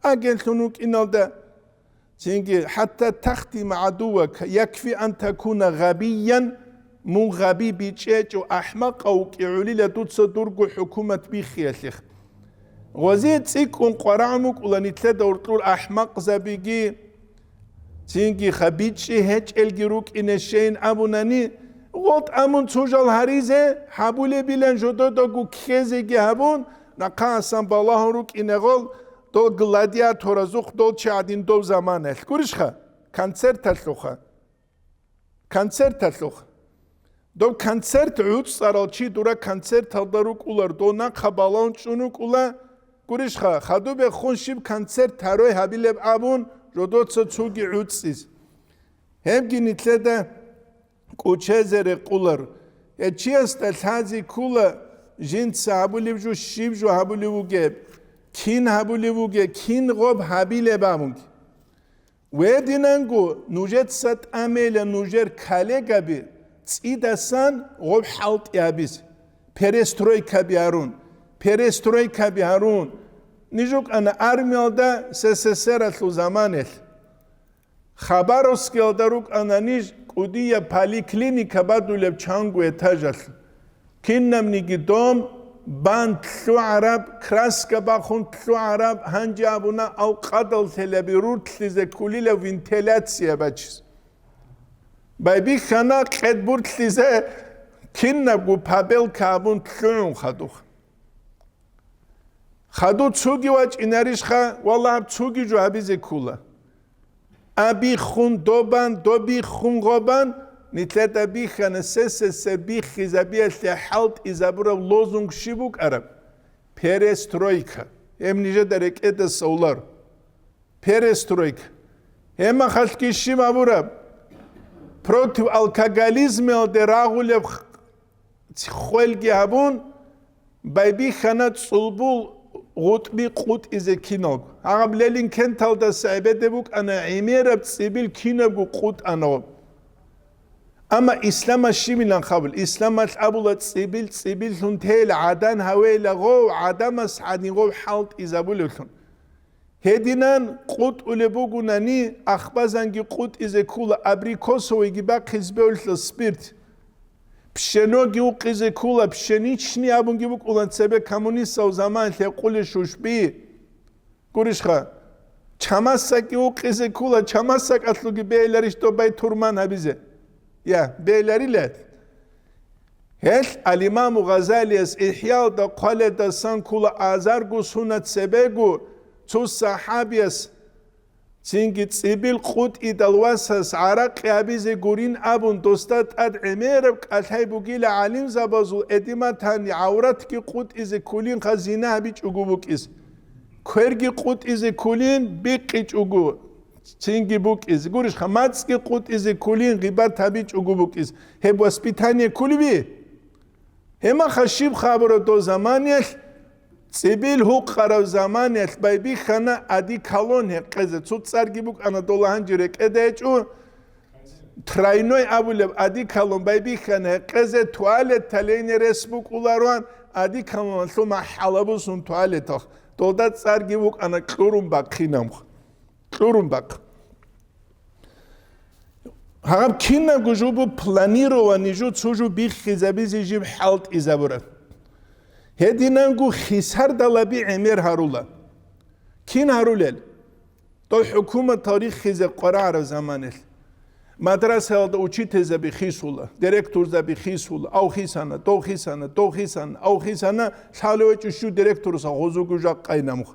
агентлъун вукӀиналда. Цинги: «ХӀатта тахтима гӀадувака, якфи ан такуна гъабиян», мун гъаби бичӀчӀичӀев ахӀмакъав вукӀигӀулила дуца дурго хӀукумат биххиялъе. Гъозие цӀикӀкӀун къварагӀун букӀула нилъеда гьоркьор ахӀмакъзабиги, цинги ха бичӀчӀи гьечӀелги рукӀине щейин абунани, гъов тӀамун цо жал гьаризе, гьабулебилан жододаго ккезеги гьабун, нахъасан балагьун рукӀине гъол, дол гладиаторазухъ дол чи гӀадин дов заманаялъ. Гурищха? Концерталъуха. Концерталъуха. Дов концерт гӀуцӀарал чи дура концерталда рукӀулар, дов нахъа балагьун чӀун рукӀула, гурищха, хадуб бехун щиб концерт гьарой гьабилеб абун, жодоца цоги гӀуцӀиз. Гьебги нилъеда кӀучезе рекъулар. Гье, чиясда лъази ккула, жинца гьабулеб жо, щиб жо гьабулев вугеб, кин гьабулев вугеб, кин гъоб гьабилеб абунги. Гьединанго нужеца тӀамейила нужер коллегаби цӀидасан гъоб хӀалтӀи гьабизе, перестройкаби гьарун, перестройкаби гьарун. Ниж рукӀана армиялда СССР-алъул заманалъ. Хабаровскиялда рукӀана ниж кӀудияб поликлиника бадулеб чанго этажалъ. Кинабниги дом, бан лъугӀараб, краска бахун лъугӀараб, гьанже абуна алкъадал лъелаби руртлъизе ккулила вентиляция бачиз. Байбихьана къед бурлъизе кинабго побелка абун лъугӀун хадух. Хадув цоги вачӀинарищха, валлагь, гьаб цоги жо гьабизе ккула. Абиххун добан, добиххун гъобан, нилъеда бихьана СССР биххизабиялъе хӀалтӀизабураб лозунг щиб букӀараб? Перестройка. Гьеб нижеда рекӀеда совлар. Перестройка. Гьеб махалъги щиб абураб? Против алкоголизмалде рагъулеб хвелги гьабун, байбихьана цӀулбул гъутӀби къутӀизе киналго. Гьаб Ленин кенталдаса гӀебеде букӀана гӀемераб цӀибил кинабго къутӀана. Амма исламалъ щибилан хабул? Исламалъ абула цӀибил цӀибиллъун тейил гӀадан гьавейила гъов, гӀадамас гӀадин гъов хӀалтӀизабулевлъун. Гьединан къутӀулеб бугунани, ахбазанги къутӀизе ккула, абрикосовыйги бахъизе бегьулъа спирт. Пшеноги укъизе ккула, пшеничный абунги букӀула цебе коммунистал заманалъ гьекъулел шушби. Гурищха, чамасакӀги укъизе ккула, чамасакӀалъулги бегьиларищ доб бай турман гьабизе? Я, бегьиларила. Гьелъ ал-Имаму Гъазалияс ИхӀялда хъваледасан ккула азарго сунат цебего цо сахӀабияс цинги цӀибил къутӀидал васас гӀаракъи гьабизе гурин абун, досда тӀад гӀемераб кӀалъай бугила гӀалимзабазул эдиматани гӀавратги къутӀизе ккулинха зина гьабичӀого букӀиз. Кверги къутӀизе ккулин бикъичӀого, цинги букӀизе. Гурищха, мацӀги къутӀизе ккулин гъибат гьабичӀого букӀизе. Гьеб воспитание кколеби? Гьемаха щиб хабураб дов заманиялъ, цӀибил гьукъарав заманиялъ байбихьана одеколон гьекъезе. Цо цӀарги букӀана дола гьанже рекӀеда гьечӀо. Тройной абулеб одеколон байбихьана гьекъезе, туалет талейне рес букӀулароан, одеколоналъул махӀал абусун туалеталъ. Долда цӀарги букӀана кьурун бахъинамха. Кьурун бахъ. Гьаб кинабго жо бу планированный жо, цо жо биххизабизе жиб хӀалтӀизабураб. Гьединанго хисардалаби гӀемер гьарула. Кин гьарулел? Дол хӀукуматал риххизе къварагӀараб заманалъ. Мадрасаялда учительзаби хисула, директорзаби хисула, ав хисана, дов хисана, дов хисана, ав хисана, лъалев гьечӀо щив директорас гъозуго жакъайнамха.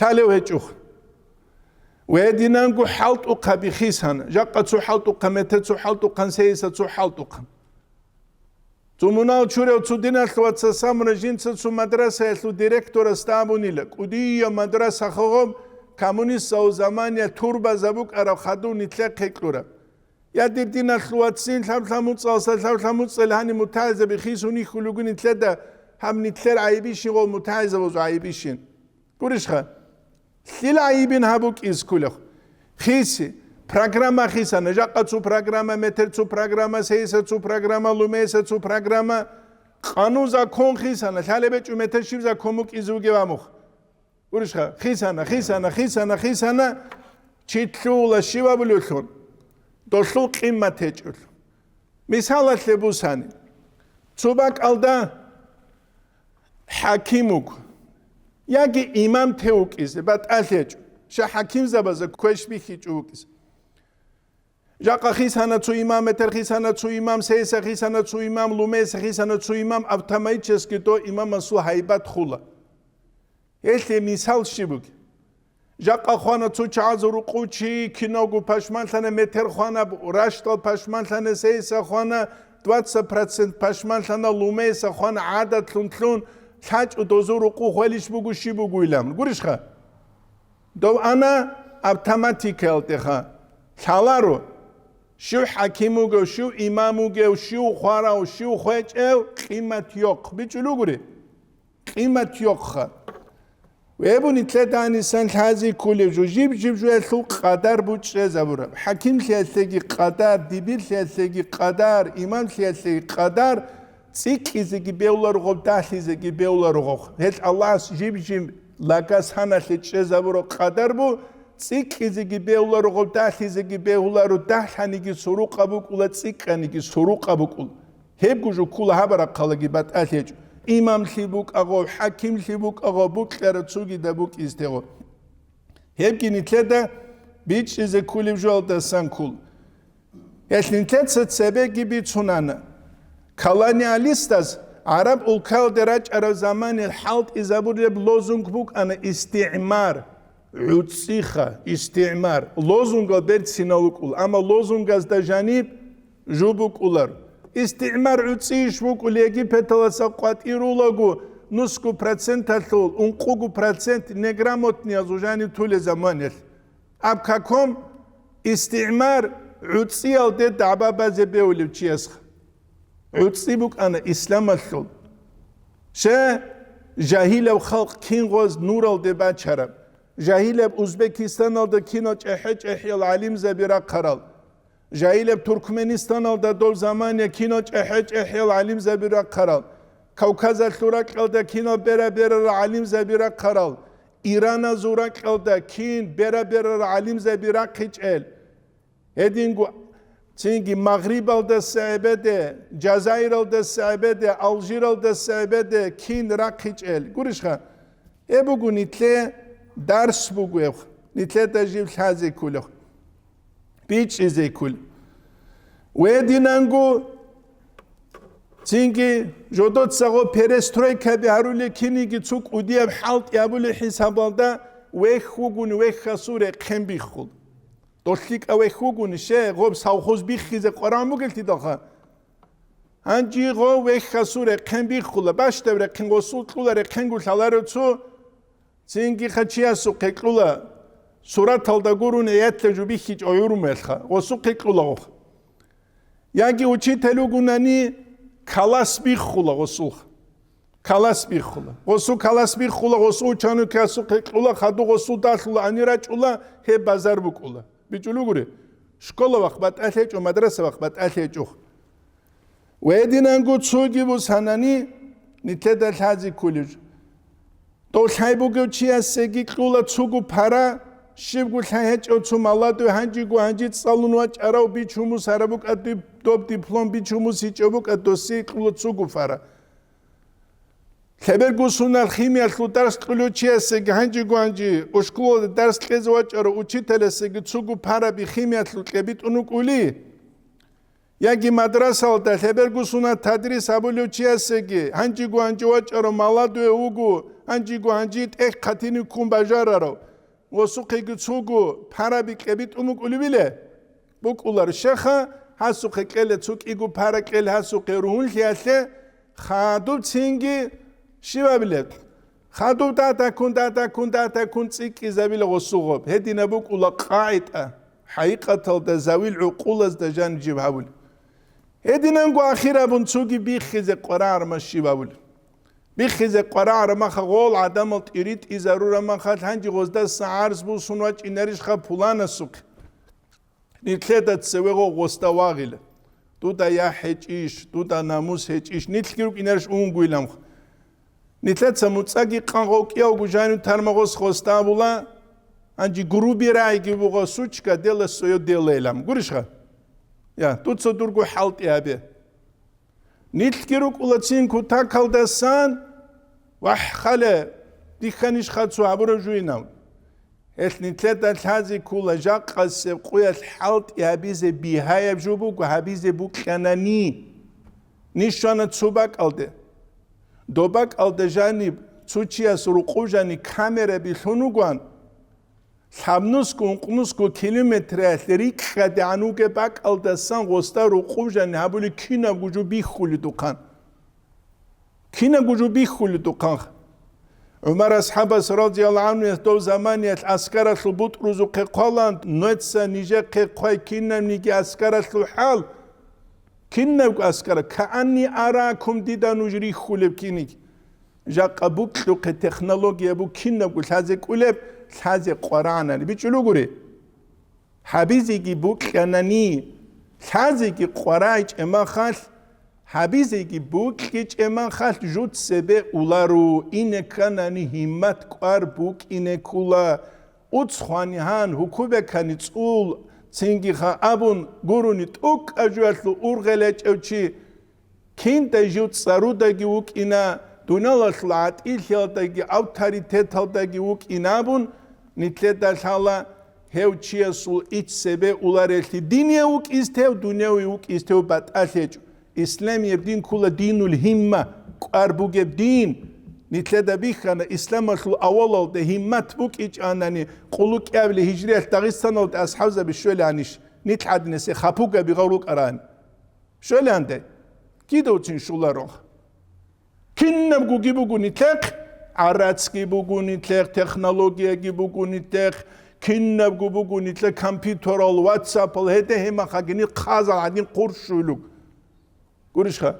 Лъалев гьечӀо. Гьединанго хӀалтӀухъаби хисана, жакъа цо хӀалтӀухъан, мете цо хӀалтӀухъан, сейиса цо хӀалтӀухъан. Цо мунагьал чурав цо диналъул вацас амруна жинца цо мадрасаялъул директорасда абунила, кӀудияб мадраса хъогъоб коммунистзабазул заманиялъ турбазаб букӀараб хадув нилъехъе кьураб. Я, дир диналъул вацин, лъаб-лъаб муцӀалса лъаб-лъаб муцӀал гьаниб мутагӀилзаби хисун йихьулев вугин нилъеда, гьаб нилъер гӀайибищин ва мутагӀилзабазул гӀайибищин. Гурищха? Лъил гӀайибин гьаб букӀиз кколев? Хиси, программа хисана, жакъа цо программа, метер цо программа, сейиса цо программа, лумейса цо программа, къанун закон хисана, лъалеб гьечӀо метер щиб закон букӀизе бугеб амухъ. Гурищха, хисана, хисана, хисана, хисана, чи лъугьула щив абулевлъун, долъул къимат гьечӀолъун. Мисалалъе бусани, цо бакӀалда хӀаким вуго, яги имам те вукӀизе батӀалъи гьечӀо, щай хӀакимзабазда квеш бихьичӀо вукӀизе. Жакъа хисана цо имам, метер хисана цо имам, сейиса хисана цо имам, лумейса хисана цо имам, автоматически дов имамасул гьайбат хула. Гьелъие мисал щиб бугеб? Жакъа хвана цо чагӀазул рукъов чи, киналго пашманлъана, метер хвана, ращдал пашманлъана, сейиса хвана, двадцать процент пашманлъана, лумейса хвана, гӀадатлъун лъун, лъачӀо дозул рукъов хвелищ буго, щиб бугойилан. Гурищха? Дов ана автоматикаялдеха. Лъаларо. Щив хӀаким вугев, щив имам вугев, щив хварав, щив хвечӀев, къимат йохъ. БичӀчӀулев гури? Къимат йохъа. Гьеб нилъеда гьанисан лъазе кколеб жо, жиб-жиб жоялъул къадар бу чӀезабураб. ХӀакимлъиялъеги къадар, дибирлъиялъеги къадар, имамлъиялъеги къадар, цӀикӀкӀизеги бегьуларо гъоб, дагьлъизеги бегьуларо гъоб. Гьел Аллагьас жиб-жиб лагас гьаналъе чӀезабураб къадар бу, цӀикӀкӀизеги бегьуларо гъоб, дагьлъизеги бегьуларо, дагьлъаниги сурукъа букӀула, цӀикӀкӀаниги сурукъа букӀула. Гьебго жо ккола гьаб рахъалаги батӀалъи гьечӀо. Имамлъи букӀа гъов, хӀакимлъи букӀа гъов, букьараб цогидаб букӀизе гъов. Гьебги нилъеда бичӀчӀизе кколеб жоялдасан ккола. Гьелъ нилъеца цебеги бицунана. Колониалистаз гӀараб улкаялде рачӀараб заманалъ хӀалтӀизабулеб лозунг букӀана: «ИстигӀмар, гӀуцӀиха, истигӀмар». Лозунгал берцинал рукӀула, амма лозунгазда жаниб жо букӀулар. ИстигӀмар гӀуцӀийищ букӀул? Египеталаса къватӀирулаго нусго проценталъул ункъого процент неграмотниязул жанив тулел заманалъ. Аб каком истигӀмар гӀуцӀиялде дагӀба базе бевулев чиясха? ГӀуцӀи букӀана исламалъул. Щай, жагьилав халкъ кин гъоз нуралде бачараб? Жагьилаб Узбекистаналда кинал чӀехӀе-чӀехӀиял гӀалимзаби рахъарал? Жагьилаб Туркменистаналда дов замания кинал чӀехӀе-чӀехӀиял гӀалимзаби рахъарал? Кавказалъул ракьалда кинал бера-берарал гӀалимзаби рахъарал? Ираназул ракьалда кин бера-берарал гӀалимзаби рахъичӀел? Гьединго цинги Магърибалдаса гӀебеде, Жазаиралдаса гӀебеде, Алжиралдаса гӀебеде кин рахъичӀел? Гурищха? Гьеб буго нилъе дарс бугеб, нилъеда жиб лъазе кколеб, бичӀчӀизе кколеб. Гьединанго цинги жодоцаго перестройкаби гьарулел киниги цо кӀудияб хӀалтӀи абулел хӀисабалда вехь вугони вехьасул рехъен биххул. Дол лъикӀав вехь вугони, щай, гъоб совхоз биххизе къваран бугелъидалха. Гьанже гъов вехьасул рехъен биххула, бащдаб рехъен, гъосул кьула рехъенго лъаларо цо, Цинги хъа чиясухъе кьула, сураталда гурони гӀиятла жо бихьичӀо гӀурумелха, гъосухъе кьула гъох. Яги учитель вугунани, калас биххула гъосулха. Калас биххула. Гъосу калас биххула, гъосу учанукасухъе кьула, хадуб гъосу далъула, гьанир рачӀула, гьеб базар букӀула. БичӀчӀулев гури, школа вахъ батӀалъи гьечӀо, мадраса вахъ батӀалъи гьечӀо. Ва гьединанго цоги бусанани, нилъеда лъазе кколеб жо. Дов лъай бугев чиясеги кьула цугу пара, щибго лъай гьечӀев цо маладуе гьанжего гьанжи цӀалун вачӀарав, бичун бусараб букӀа диб-, доб диплом бичун бусичӀев букӀа, досие кьула цугу пара. Лъеберго сунал химиялъул дарс кьулев чиясеги гьанжего гьанжи, ушкулалда дарс кьезе вачӀарав учителясеги цугу параби химиялъул кьебитӀун вукӀули? Яги мадрасалда лъеберго сунат тадрис гьабулев чиясеги, гьанжего гьанжи вачӀарав маладуе вуго, гьанжего гьанжи тӀехь хъатине ккун бажарарав, гъосухъеги цугу параби кьебитӀун букӀулебила? БукӀулар, щеха, гьасухъе кьела цо кӀиго пара кьел гьасухъе ругьунлъиялъе, хадуб цинги щибабилеб? Хадуб датаккун, датаккун, датаккун цӀикӀкӀизабила гъосул гъоб. Гьединаб букӀула къагӀида, хӀакъикъаталда завил гӀукъулазда жаниб жиб гьабулеб. Гьединанго ахир абун цоги биххизе къварагӀармаш щиб гьабулеб. Биххизе къварагӀармаха гъол гӀадамал тӀиритӀизарурамаха, гьанже гъоздаса гӀарз бусун вачӀинарищха пуланасухъе. Нилъеда цевего гъосда вагъила. Дуда яхӀ гьечӀищ, дуда намус гьечӀищ, нилъги рукӀинарищ унгуйилан. Нилъеца муцӀаги къан гъов кӀиявго жанив тармагъос гъосда абула, гьанже грубый рагӀиги буго, сучка дела своё дело илан. Гурищха? Я, дуца дурго хӀалтӀи гьабе. Нилъги рукӀула цин кутакалдасан, вахӀ, хале, дихьанищха цо гьабураб жуинав? Гьелъ нилъеда лъазе ккола, жакъасеб къуялъ хӀалтӀи гьабизе бигьаяб жо буго, гьабизе букьанани. Ниж щвана цо бакӀалде. Доб бакӀалда жаниб цо чияс рукъуб жани камераби лъун вугоан, лъабнусго-ункънусго километраялъ рикӀкӀадегӀан вугеб бакӀалдасан гъосда рукъуб жани гьабулеб кинабго жо бихьуледухъан. Кинабго жо бихьуледухъан. ГӀумар асхӀабас, радияллагьу гӀангьу, гьес дов заманиялъ аскаралъул бутӀрузухъе хъвалан, нуца нижехъе хъвай кинабниги аскаралъул хӀал, кинабго аскара, «Каанни аракум», дида нуж рихьулеб киниг. Жакъа букьухъе технология бугинабго лъазе кӀулеб, лъазе къварагӀанани. БичӀчӀулев гури. Гьабизеги букьанани, лъазеги къварагӀичӀеб махалъ, гьабизеги букьичӀеб махалъ жуд цебе уларо, ине кканани гьиммат кӀвар букӀине ккула, уцхъвани гьан, гьукубекани цӀул, цингиха абун гурони тӀокӀаб жоялъул ургъел гьечӀев чи, киндай жив цӀарудаги вукӀина, дуниялалъул гӀатӀилъиялдаги авторитеталдаги вукӀина абун, нилъеда лъала гьев чиясул иццебе уларелъи. Динияв вукӀистев, дунияви вукӀистев батӀалъ гьечӀо. Исламияб дин ккула динул гьимма, кӀвар бугеб дин. Нилъеда бихьана, исламалъул авалалда гьиммат букӀичӀанани, къуллукъиабили гьижриялъ Дагъистаналда асхӀабзаби щвелаанищ, нилъ гӀадинасде хапугаби гъав рукӀарани? Щвеланде, кидавцин щуларо. Кинабгоги буго нилъехъ, гӀарацги буго нилъехъ, технологияги буго нилъехъ, кинабго буго нилъехъ, компьютерал, ватсапал, гьеде гьемахъагини хъазал гӀадин хъурщуйлуг. Гурищха?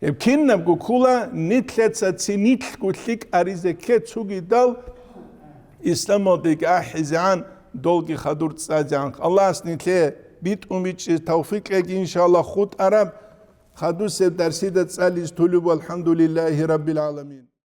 Гьеб кинабго ккула нилъеца цинилъго лъикӀ аризе кке цугидал, исламалдеги ахӀизегӀан, долги хадур цӀазегӀан. Аллагьас нилъее битӀун бичӀчӀизе тавфикъ кьеги, иншаллагь, хутӀараб хадусеб дарсида цӀализ тулиб. ВалхӀамдулиллагьи раббил гӀаламин.